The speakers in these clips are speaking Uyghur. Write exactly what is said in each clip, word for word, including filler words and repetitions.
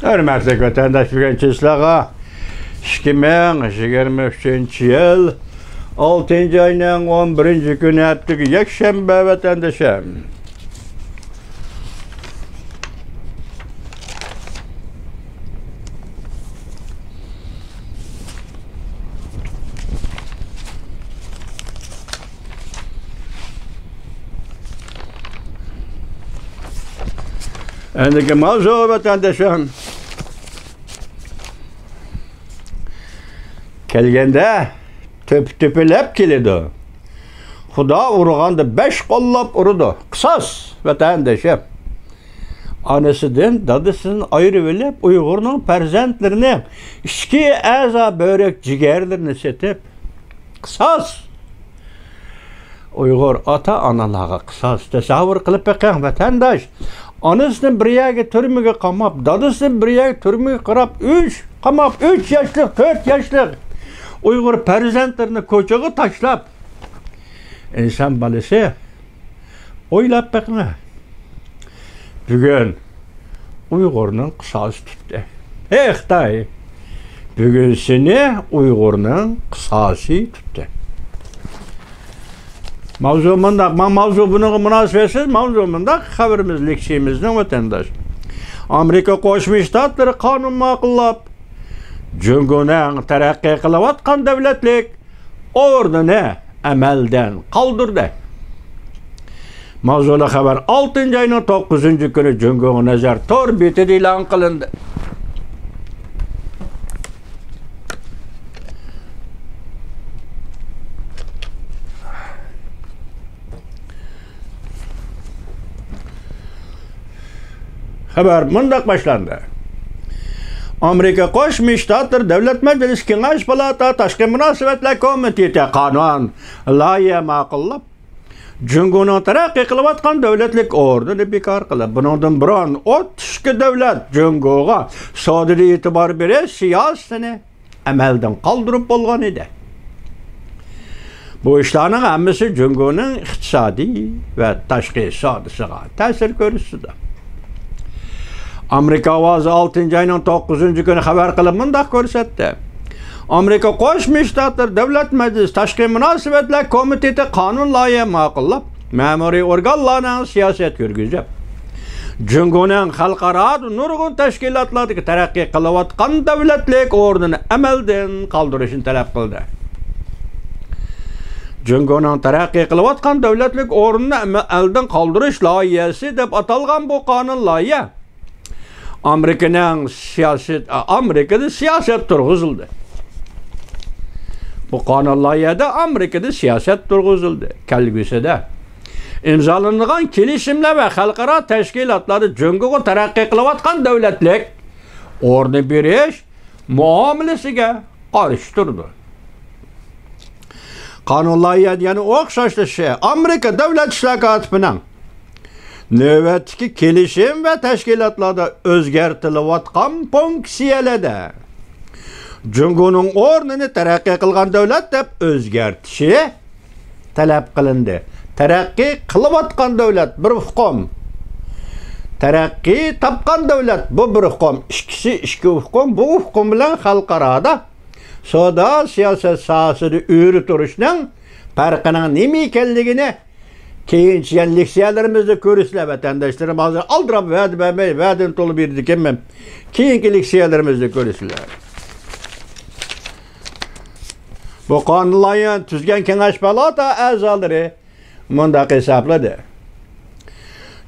ھۆرمەتلىك ۋەتەنداش، بۈگۈن چىسلاغا ئىككى مىڭ يىگىرمە ئۈچىنچى يىل ئالتىنچى ئاينىڭ ئون بىرىنچى كۈنى، ھەپتىلىك يەكشەنبە، ۋەتەندىشىم. ئەندىكى ماۋزۇ، ۋەتەندىشىم، كەلگەندە تۆپە-تۆپىلەپ كېلىدۇ. خۇدا ئۇرغاندا بەش قوللاپ ئۇرىدۇ. قىساس، ۋەتەندىشىم. ئانىسىدىن، دادىسىدىن ئايرىۋېلىپ، ئۇيغۇرنىڭ پەرزەنتلىرىنى، ئىچكى ئەزا، بۆرەك، جىگەرلىرىنى سېتىپ، قىساس. ئۇيغۇر ئاتا-ئانىلارغا قىساس. تەسەۋۋۇر قىلىپ بېقىڭ، ۋەتەنداش. ئانىسىنى بىر يەرگە تۈرمىگە قاماپ، دادىسىنى بىر يەرگە تۈرمىگە قاراپ، ئۈچ، قاماپ، ئۈچ ياشلىق، تۆت ياشلىق ئۇيغۇر پەرزەنتلىرىنى كوچىغا تاشلاپ، ئىنسان بالىسى ئويلاپ بېقىڭە. بۈگۈن ئۇيغۇرنىڭ قىساسى تۇتتى. ھەي خىتاي! بۈگۈن سېنى ئۇيغۇرنىڭ قىساسى تۇتتى. ماۋزۇ مۇنداق، ما-، ماۋزۇ بۇنىڭغا مۇناسىۋەتسىز، ماۋزۇ مۇنداق، خەۋىرىمىز، لېكسىيىمىزنىڭ، ۋەتەنداش. ئامېرىكا قوشما شتاتلىرى قانۇن ماقۇللاپ، جۇڭگونىڭ تەرەققىي قىلىۋاتقان دۆلەتلىك ئورنىنى ئەمەلدىن قالدۇردى. ماۋزۇلۇق خەۋەر ئالتىنچى ئاينىڭ توققۇزىنچى كۈنى جۇڭگوغا نەزەر تور بېتىدە ئېلان قىلىندى. خەۋەر مۇنداق باشلاندى. ئامېرىكا قوشما شتاتلىرى دۆلەت مەجلىسى كېڭەش پالاتا تاشقى مۇناسىۋەتلەر كومىتېتى قانۇن لايىھە ماقۇللاپ، جۇڭگونىڭ تەرەققىي قىلىۋاتقان دۆلەتلىك ئورنىنى بىكار قىلىپ، بۇنىڭدىن بۇرۇن ئوتتۇز ئىككى دۆلەت جۇڭگوغا سودىدا ئېتىبار بېرىش سىياسىتىنى ئەمەلدىن قالدۇرۇپ بولغان ئىدى. بۇ ئىشلارنىڭ ھەممىسى جۇڭگونىڭ ئىقتىسادىي ۋە تاشقى سودىسىغا تەسىر كۆرسىتىدۇ. ئامېرىكا ئاۋازى ئالتىنچى ئاينىڭ توققۇزىنچى كۈنى خەۋەر قىلىپ مۇنداق كۆرسەتتى: ئامېرىكا قوشما شتاتلىرى دۆلەت مەجلىسى تاشقى مۇناسىۋەتلەر كومىتېتى قانۇن لايىھە ماقۇللاپ، مەمۇرىي ئورگانلارنىڭ سىياسەت يۈرگۈزۈپ، جۇڭگونىڭ خەلقئارادا نۇرغۇن تەشكىلاتلاردىكى تەرەققىي قىلىۋاتقان دۆلەتلىك ئورنىنى ئەمەلدىن قالدۇرۇشنى تەلەپ قىلدى. جۇڭگونىڭ تەرەققىي قىلىۋاتقان دۆلەتلىك ئورنىنى ئەمەلدىن قالدۇرۇش لايىھەسى دەپ ئاتالغان بۇ قانۇن لايىھە ئامېرىكىنىڭ سىياسەت، ئامېرىكىدا سىياسەت تۇرغۇزۇلدى. بۇ قانۇن لايىھەدە ئامېرىكىدا سىياسەت تۇرغۇزۇلدى. كەلگۈسىدە ئىمزالىنىدىغان كېلىشىملەر ۋە خەلقئارا تەشكىلاتلاردا جۇڭگوغا تەرەققىي قىلىۋاتقان دۆلەتلىك ئورنى بېرىش مۇئامىلىسىگە قارشى تۇرىدۇ. قانۇن لايىھەدە يەنە ئوخشاشلىشى، ئامېرىكا دۆلەت ئىشلار كاتىپىنىڭ نۆۋەتتىكى كېلىشىم ۋە تەشكىلاتلاردا ئۆزگەرتىلىۋاتقان فۇنكسىيەلەردە جۇڭگونىڭ ئورنىنى تەرەققىي قىلغان دۆلەت دەپ ئۆزگەرتىشى تەلەپ قىلىندى. تەرەققىي قىلىۋاتقان دۆلەت بىر ئۇقۇم، تەرەققىي تاپقان دۆلەت بۇ بىر ئۇقۇم. ئىككىسى ئىككى ئۇقۇم. بۇ ئۇقۇم بىلەن خەلقئارادا سودا سىياسەت ساھەسىدە ئۆرە تۇرۇشنىڭ پەرقىنىڭ نېمە ئىكەنلىكىنى كېيىنچە يەنە لېكسىيەلىرىمىزدە كۆرىسىلەر، ۋەتەنداشلىرىم. ھازىر ئالدىراپ ۋەدە بەرمەي، ۋەدىنى تولا بېرىدىكەنمەن. كېيىنكى لېكسىيەلىرىمىزدە كۆرىسىلەر. بۇ قانۇن لايىھەنى تۈزگەن كېڭەش پالاتا ئەزالىرى مۇنداق ھېسابلىدى: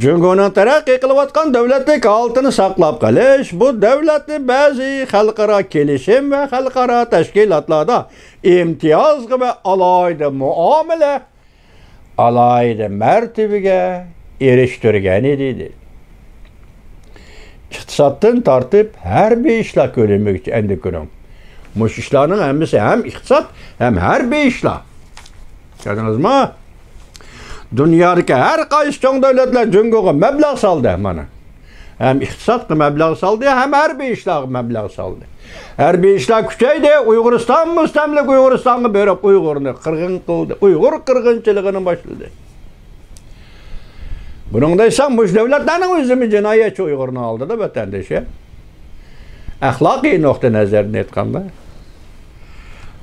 جۇڭگونىڭ تەرەققىي قىلىۋاتقان دۆلەتلىك ھالىتىنى ساقلاپ قېلىش، بۇ دۆلەتنى بەزى خەلقئارا كېلىشىم ۋە خەلقئارا تەشكىلاتلاردا ئىمتىيازغا ۋە ئالاھىدە مۇئامىلە، ئالاھىدە مەرتىۋىگە ئېرىشتۈرگەن ئىدى. ئىقتىسادتىن تارتىپ ھەربىي ئىشلار كۆلىمىگىچە ئەندىكىنىڭ. مۇشۇ ئىشلارنىڭ ھەممىسى ھەم ئىقتىساد، ھەم ھەربىي ئىشلار. كۆردىڭىزمۇ؟ دۇنيادىكى ھەر قايسى چوڭ دۆلەتلەر جۇڭگوغا مەبلەغ سالدى، مانا. ھەم ئىقتىسادقا مەبلەغ سالدى، ھەم ھەربىي ئىشلارغا مەبلەغ سالدى. ھەربىي ئىشلار كۈچەيدى، ئۇيغۇرىستان مۇستەملىكە ئۇيغۇرىستانغا بېرىپ ئۇيغۇرنى قىرغىن قىلدى، ئۇيغۇر قىرغىنچىلىقىنى باشلىدى. بۇنىڭدا دېسەڭ، مۇشۇ دۆلەتلەرنىڭ ئۆزىمۇ جىنايەتچى ئۇيغۇرنىڭ ئالدىدا، ۋەتەندىشى. ئەخلاقىي نۇقتىئى نەزەردىن ئېيتقاندا،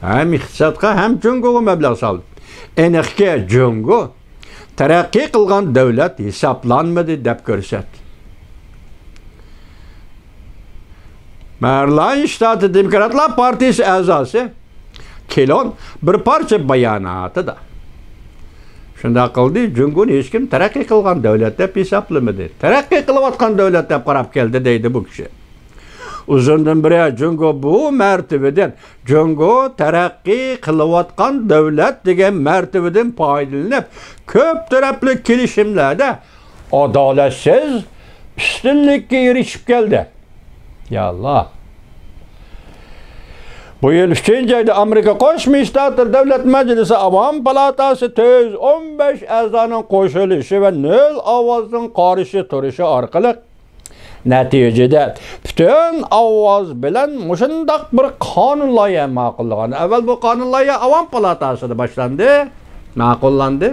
ھەم ئىقتىسادقا، ھەم جۇڭگوغا مەبلەغ سالدى. ئېنىقكى، جۇڭگو تەرەققىي قىلغان دۆلەت ھېسابلانمىدى دەپ كۆرسەتتى. مەرىلاند شتاتى دېموكراتلار پارتىيىسى ئەزاسى كلون بىر پارچە باياناتىدا شۇنداق قىلدى، جۇڭگونى ھېچكىم تەرەققىي قىلغان دۆلەت دەپ ھېسابلىمىدى. تەرەققىي قىلىۋاتقان دۆلەت دەپ قاراپ كەلدى، دەيدۇ بۇ كىشى. ئۇزۇندىن بېرى جۇڭگو بۇ مەرتىۋىدىن، جۇڭگو تەرەققىي قىلىۋاتقان دۆلەت دېگەن مەرتىۋىدىن پايدىلىنىپ، كۆپ تەرەپلىك كېلىشىملەردە ئادالەتسىز ئۈستۈنلۈككە ئېرىشىپ كەلدى. يا ئاللا. بۇ يىل ئۈچىنچى ئايدا ئامېرىكا قوشما شتاتلىرى دۆلەت مەجلىسى ئاۋام پالاتاسى تۆت يۈز ئون بەش ئەزانىڭ قوشۇلۇشى ۋە نۆل ئاۋازنىڭ قارشى تۇرۇشى ئارقىلىق نەتىجىدە پۈتۈن ئاۋاز بىلەن مۇشۇنداق بىر قانۇن لايىھە ماقۇللىغان. ئەۋۋەل بۇ قانۇن لايىھە ئاۋام پالاتاسىدا باشلاندى، ماقۇللاندى.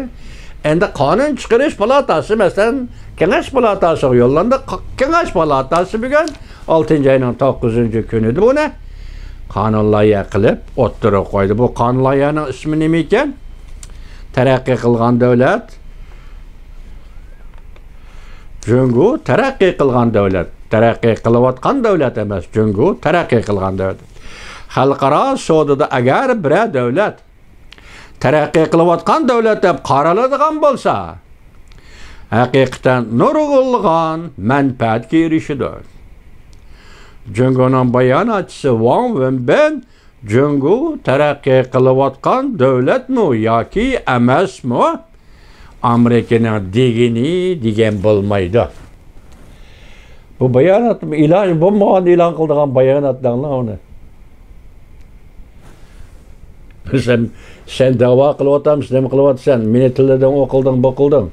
ئەمدى قانۇن چىقىرىش پالاتاسى، مەسىلەن، كېڭەش پالاتاسىغا يوللاندى. ق-، كېڭەش پالاتاسى بۈگۈن ئالتىنچى ئاينىڭ توققۇزىنچى كۈنىدە بۇنى قانۇن لايىھە قىلىپ ئوتتۇرىغا قويدى. بۇ قانۇن لايىھەنىڭ ئىسمى نېمە ئىكەن؟ تەرەققىي قىلغان دۆلەت. جۇڭگو تەرەققىي قىلغان دۆلەت. تەرەققىي قىلىۋاتقان دۆلەت ئەمەس، جۇڭگو تەرەققىي قىلغان دۆلەت. خەلقئارا سودىدا ئەگەر بىرەر دۆلەت تەرەققىي قىلىۋاتقان دۆلەت دەپ قارىلىدىغان بولسا، ھەقىقەتەن نۇرغۇنلىغان مەنپەئەتكە ئېرىشىدۇ. جۇڭگونىڭ باياناتچىسى ۋاڭ ۋېنبىن جۇڭگو تەرەققىي قىلىۋاتقان دۆلەتمۇ ياكى ئەمەسمۇ، ئامېرىكىنىڭ دېگىنى دېگەن بولمايدۇ. بۇ بايانات ئېلان بولمىغان، ئېلان قىلىدىغان بايانات دەڭلار ئۇنى. سەن، سەن دەۋا قىلىۋاتامسەن، نېمە قىلىۋاتىسەن؟ مېنى تىللىدىڭ، ئۇ قىلدىڭ، بۇ قىلدىڭ.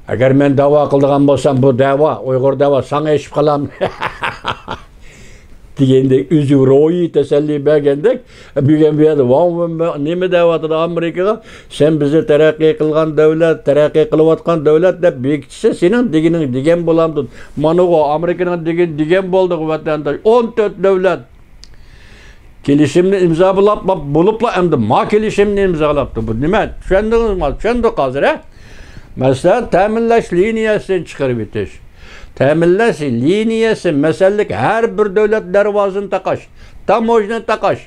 ئەگەر مەن دەۋا قىلىدىغان بولسام، بۇ دەۋا، ئۇيغۇر دەۋا ساڭا ئېشىپ قالامدۇ؟ دېگەندەك، ئۆزى روھىي تەسەللى بەرگەندەك، بۈگۈن بۇ يەردە ۋاڭ ۋېنبىن نېمە دەۋاتىدۇ ئامېرىكىغا؟ سەن بىزنى تەرەققىي قىلغان دۆلەت، تەرەققىي قىلىۋاتقان دۆلەت دەپ بېكىتسە، سېنىڭ دېگىنىڭ دېگەن بولامدۇ؟ مانىغۇ ئامېرىكىنىڭ دېگىنى دېگەن بولدىغۇ، ۋەتەنداش. ئون تۆت دۆلەت كېلىشىمنى ئىمزالاپ بولۇپلا، ئەمدى ما كېلىشىمنى ئىمزالاپتۇ. بۇ نېمە؟ چۈشەندىڭىزمۇ؟ چۈشەندۇق ھازىر، ھە؟ مەسىلەن، تەمىنلەش لىنىيەسىنى چىقىرىۋېتىش. تەمىنلەش لىنىيەسى مەسىلىلىك، ھەر بىر دۆلەت دەرۋازىنى تاقاش، تاموژنا تاقاش.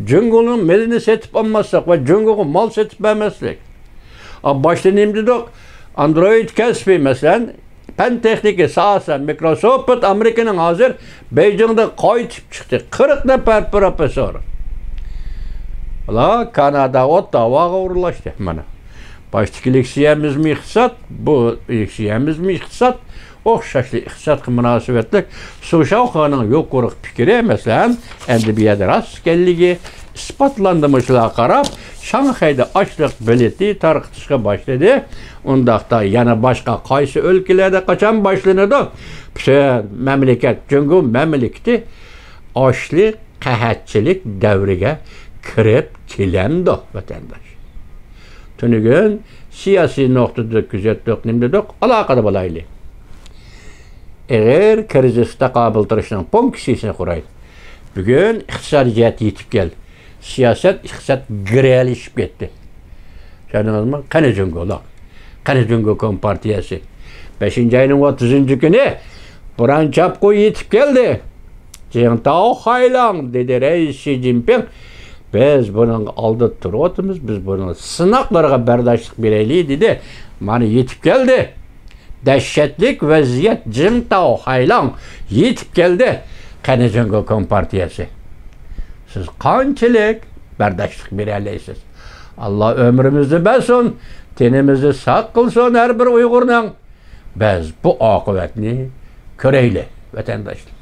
جۇڭگونىڭ مېلىنى سېتىپ ئالماسلىق ۋە جۇڭگوغا مال سېتىپ بەرمەسلىك. ئا، باشتا نېمە دېدۇق؟ ئاندرويد كەسپى، مەسىلەن، پەن تېخنىكا ساھەسى، مىكروسوفت ئامېرىكىنىڭ ھازىر بېيجىڭدا قايتىپ چىقتى. قىرىق نەپەر پروفېسسور. ئۇلار كاناداغا ئوت داۋاغا ئورۇنلاشتى. مانا. باشتىكى لېكسىيەمىزمۇ ئىقتىساد، بۇ لېكسىيەمىزمۇ ئىقتىساد، ئوخشاشلا ئىقتىسادقا مۇناسىۋەتلىك سۇ شاۋخېنىڭ يۇقىرىقى پىكرى، مەسىلەن، ئەمدى بۇ يەردە راست ئىكەنلىكى ئىسپاتلاندى. مۇشۇلارغا قاراپ، شاڭخەيدە ئاشلىق بېلىتى تارقىتىشقا باشلىدى. ئۇنداقتا يەنە باشقا قايسى ئۆلكىلەردە قاچان باشلىنىدۇ؟ پۈتۈن مەملىكەت، جۇڭگو مەملىكىتى ئاشلىق قەھەتچىلىك دەۋرىگە كىرىپ كېلەمدۇ، ۋەتەنداش؟ تۈنۈگۈن سىياسىي نۇقتىدا كۆزەتتۇق، نېمە دېدۇق؟ ئالاقىدە بولايلى. ئېغىر كىرىزىسقا تاقابىل تۇرۇشنىڭ پونكسىيىسىنى قۇرايلى. بۈگۈن ئىقتىسادىي جەھەتتە يېتىپ كەل. سىياسەت، ئىقتىساد گىرەلىشىپ كەتتى. چۈشەندىڭىزمۇ؟ قېنى جۇڭگولار؟ قېنى جۇڭگو كومپارتىيەسى؟ بەشىنچى ئاينىڭ ئوتتۇزىنچى كۈنى بوران چاپقۇ يېتىپ كەلدى. جىڭتاۋ خايلاڭ، دېدى رەئىس شى جىنپىڭ. بىز بۇنىڭغا ئالدىدا تۇرۇۋاتىمىز، بىز بۇنىڭ سىناقلىرىغا بەرداشلىق بېرەيلى، دېدى. مانا يېتىپ كەلدى. دەھشەتلىك ۋەزىيەت، جىڭتاۋ خايلاڭ يېتىپ كەلدى. قېنى جۇڭگو كومپارتىيەسى؟ سىز قانچىلىك بەرداشلىق بېرەلەيسىز؟ ئاللا ئۆمرىمىزنى بەرسۇن، تېنىمىزنى ساق قىلسۇن ھەر بىر ئۇيغۇرنىڭ. بىز بۇ ئاقىۋەتنى كۆرەيلى، ۋەتەنداشلار.